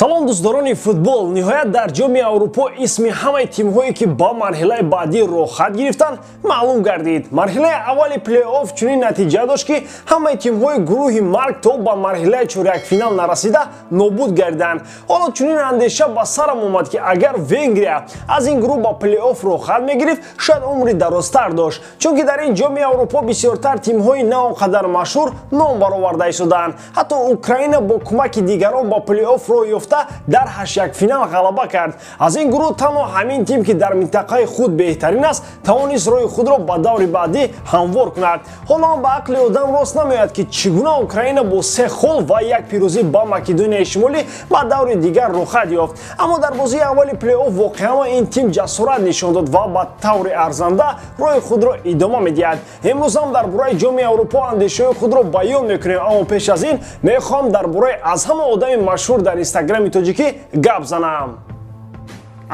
Салом дӯстдорони футбол. Ниҳоят дар Ҷоми Аврупо исми ҳамаи тимҳое, ки ба марҳилаи баъдӣ роҳхат гирифтанд, маълум гардид. Марҳилаи аввали плей-офф чунин натиҷа дошт, ки ҳамаи тимҳои гурӯҳи марг то ба марҳилаи чорякфинал нарасида нобуд гардиданд. Ҳоло чунин андеша ба сарам омад, ки агар Венгрия аз ин гурӯҳ ба плей-офф роҳхат мегирифт, шояд умри дарозтар дошт, чунки дар ин Ҷоми Аврупо бисёртар тимҳои на он қадар машҳур ном бароварда истоданд. Ҳатто Украина бо кӯмаки дигарон ба плей-офф роҳ ёфта дар ҳашякфинал ғалаба кард. Аз ин гурӯҳ танҳо ҳамин тим, ки дар минтақаи худ беҳтарин аст, тавонист роҳи худро ба даври баъдӣ ҳамвор кунад. Ҳоло ҳам ба ақли одам рост намеояд, ки чӣ гуна Украина бо се хол ва як пирӯзӣ ба Македонияи Шимолӣ ба даври дигар роҳхат ёфт. Аммо дар бозии аввали плей-офф воқеан ин тим ҷасорат нишон дод ва ба таври арзанда роҳи худро идома медиҳад. Имрӯз ҳам дар бораи Ҷоми Аврупо андешаҳои худро баён мекунем, аммо пеш аз ин мехоҳам дар бораи аз ҳама одами машҳур дар Инстаграми тоҷикӣ гап занам.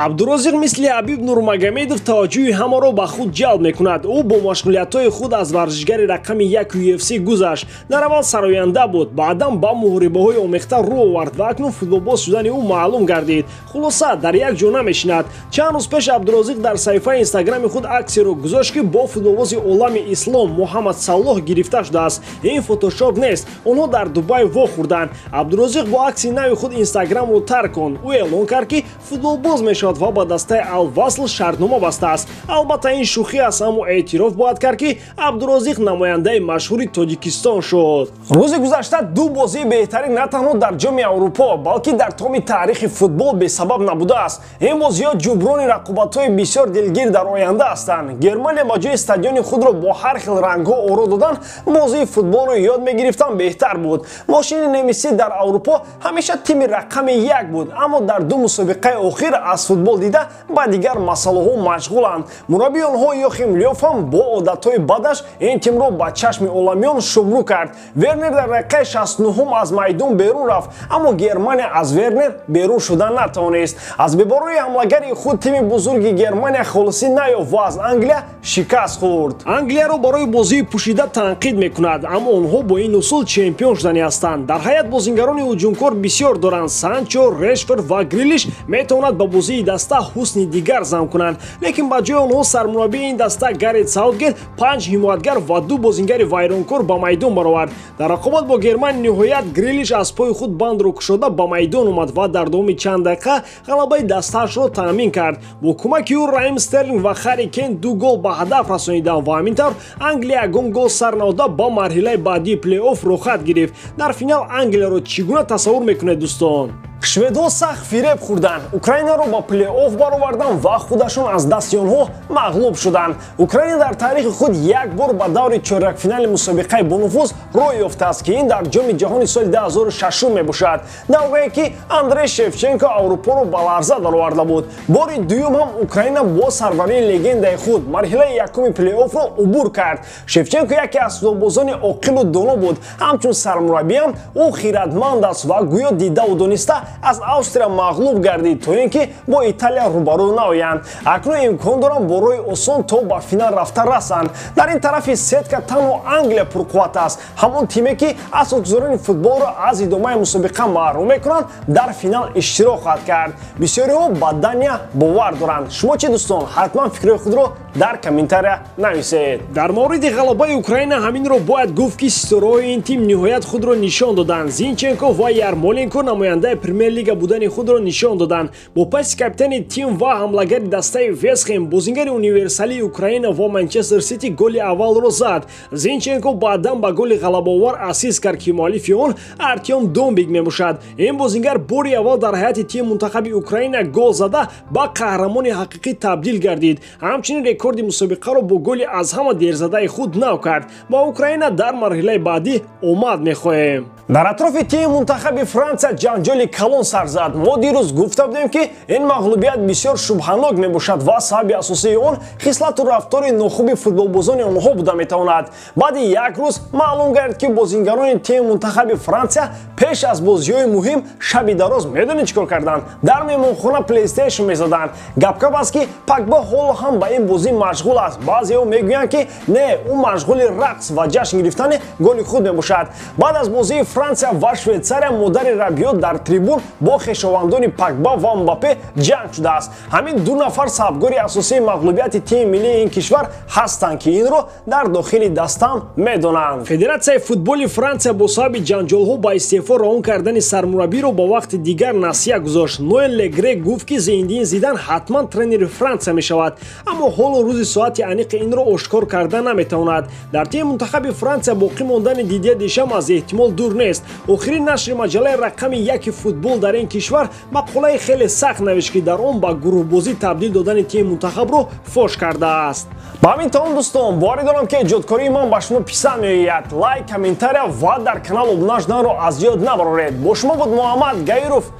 Абдурозиқ мисли Ҳабиб Нурмагомедов таваҷҷӯҳи ҳамаро ба худ ҷалб мекунад. Ӯ бо машғулиятҳои худ аз варзишгари рақами як UFC гузашт. Дар аввал сароянда буд, баъдан ба муҳорибаҳои омехта рӯ овард ва акнун футболбоз шудани ӯ маълум гардид. Хулоса, дар як ҷо намешинад. Чанд рӯз пеш Абдурозиқ дар саҳифаи Инстаграми худ аксеро гузошт, ки бо футболбози олами ислом Муҳаммад Саллоҳ гирифта шудааст. Ин фотошоп нест, онҳо дар Дубай вохӯрданд. Абдурозиқ бо акси нави худ Инстаграмро тарк кун. Ӯ эълон кард, ки футболбоз мешавад ва ба дастаи Алвасл шартнома бастааст. Албатта, ин шӯхӣ аст, аммо эътироф бояд кард, ки Абдурозиқ намояндаи машҳури Тоҷикистон шуд. Рӯзи гузашта ду бозии беҳтарин на танҳо дар Ҷоми Аврупо, балки дар томи таърихи футбол бесабаб набудааст. Ин бозиҳо ҷуброни рақобатҳои бисёр дилгир дар оянда ҳастанд. Германия ба ҷои стадиони худро бо ҳар хел рангҳо оро додан, бозии футболро ёд мегирифтан беҳтар буд. Мошини немисӣ дар Аврупо ҳамеша тими рақами як буд, аммо дар ду мусобиқаи охир аз футбол дида ба дигар масъалаҳо машғуланд. Мураббии онҳо Йохим Лёв ҳам бо одатҳои бадаш ин тимро ба чашми оламиён шумрӯ кард. Вернер дар дақиқаи 69 аз майдон берун рафт, аммо Германия аз Вернер берун шуда натавонист. Аз беборои ҳамлагари худ тими бузурги Германия холисӣ наёфт ва аз Англия шикаст хӯрд. Англияро барои бозии пӯшида танқид мекунад, аммо онҳо бо ин усул чемпион шудани ҳастанд. Дар ҳайат бозингарони ҳуҷумкор бисёр доранд. Санчо, Решфорд ва Грилиш метавонад ба бозии даста ҳусни дигар зам кунанд, лекин ба ҷои онҳо сармураббии ин даста Гарет Саутгейт панҷ ҳимоятгар ва ду бозингари вайронкор ба майдон баровард. Дар рақобат бо Германия ниҳоят Грилиш аз пои худ бандро кушода ба майдон омад ва дар давоми чанд дақиқа ғалабаи дастаашро таъмин кард. Бо кӯмаки ӯ Раҳим Стерлинг ва Харри Кен ду гол ба ҳадаф расониданд ва ҳамин тавр Англия ягон гол сар надода ба марҳилаи баъдии плей-офф роҳхат гирифт. Дар финал Англияро чӣ гуна тасаввур мекунед, дӯстон? Шведҳо сахт фиреб хӯрданд. Украинаро ба плей-офф бароварданд ва худашон аз дасти онҳо мағлуб шуданд. Украина дар таърихи худ як бор ба даври чорякфинали мусобиқаи бонуфуз роҳ ёфтааст, ки ин дар Ҷоми ҷаҳони соли 2006 мебошад, даврае ки Андрей Шевченко Аврупоро ба ларза дароварда буд. Бори дуюм ҳам Украина бо сарварии легендаи худ марҳилаи якуми плей-оффро убур кард. Шевченко яке аз футболбозони оқилу доно буд. Ҳамчун сармураббиам ӯ хиратманд аст ва гӯё дидаву дониста аз Австрия мағлуб гардид, то ин ки бо Италия рӯбарӯ наоянд. Акнун имкон доранд бо роҳи осон то ба финал рафта расанд. Дар ин тарафи сетка танҳо Англия пурқувват аст. Ҳамон тиме, ки асосгузорони футболро аз идомаи мусобиқа маҳрум мекунанд, дар финал иштирок хоҳад кард. Бисёриҳо ба Дания бовар доранд. Шумо чӣ, дӯстон? Ҳатман фикрҳои худро дар комментария нависед. Дар мавриди ғалабаи Украина ҳаминро бояд гуфт, ки ситораҳои ин тим ниҳоят худро нишон доданд. Зинченко ва Ярмоленко намояндаи Премер-лига будани худро нишон доданд. Бо паси капитани тим ва ҳамлагари дастаи Вестхем бозингари универсалии Украина ва Манчестер Сити голи аввалро зад. Зинченко баъдан ба голи ғалабаовар ассист кард, ки муаллифи он Артем Домбик мебошад. Ин бозингар бори аввал дар ҳайати тими мунтахаби Украина гол зада ба қаҳрамони ҳақиқӣ табдил гардид. Ҳамчунин рекорди мусобиқаро бо голи аз ҳама дерзадаи худ нав кард. Ба Украина дар марҳилаи баъдӣ омад мехоҳем. Дар атрофи тими мунтахаби Франсия ҷанҷоли калон сар зад. Мо дирӯз гуфта будем, ки ин мағлубият бисёр шубҳанок мебошад ва сабаби асосии он хислату рафтори нохуби футболбозони онҳо буда метавонад. Баъди як рӯз маълум гардид, ки бозингарони тими мунтахаби Франсия пеш аз бозиҳои муҳим шаби дароз медонед чӣ кор карданд? Дар меҳмонхона PlayStation мезаданд. Гапгап аст, ки Погба ҳоло ҳам ба ин бозӣ машғул аст. Баъзеҳо мегӯянд, ки не, ӯ машғули рақс ва ҷашн гирифтани голи худ мебошад. Баъд аз бозии Франсия ва Швейтсария модари Рабио дар трибун бо хешовандони Погба ва Мбаппе ҷанг шудааст. Ҳамин ду нафар сабабгори асосии мағлубияти тими миллии ин кишвар ҳастанд, ки инро дар дохили дастам медонанд. Федератсияи футболи Франсия бо сабаби ҷанҷолҳо ба истеъфо равон кардани сармураббиро ба вақти дигар насия гузошт. Ноэл Легре гуфт, ки Зиндин Зидан ҳатман тренери Франсия мешавад, аммо ҳоло рӯзи соати аниқи инро ошкор карда наметавонад. Дар тими мунтахаби Франсия боқӣ мондани Дидье Дешам аз эҳтимол дур нест. Охирин нашри маҷаллаи рақами яки футбол дар ин кишвар мақолаи хеле сахт навишт, ки дар он ба гурӯҳбозӣ табдил додани тими мунтахабро фош кардааст. Ба ҳамин тамом, дӯстон, боварӣ дорам, ки эҷодкории ман ба шумо писанд меояд. Лайк, комментария ва дар канал обуна шуданро аз ёд набароред. Бо шумо буд Муҳаммад Гаиров.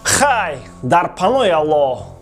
Хай, дар панои Аллоҳ.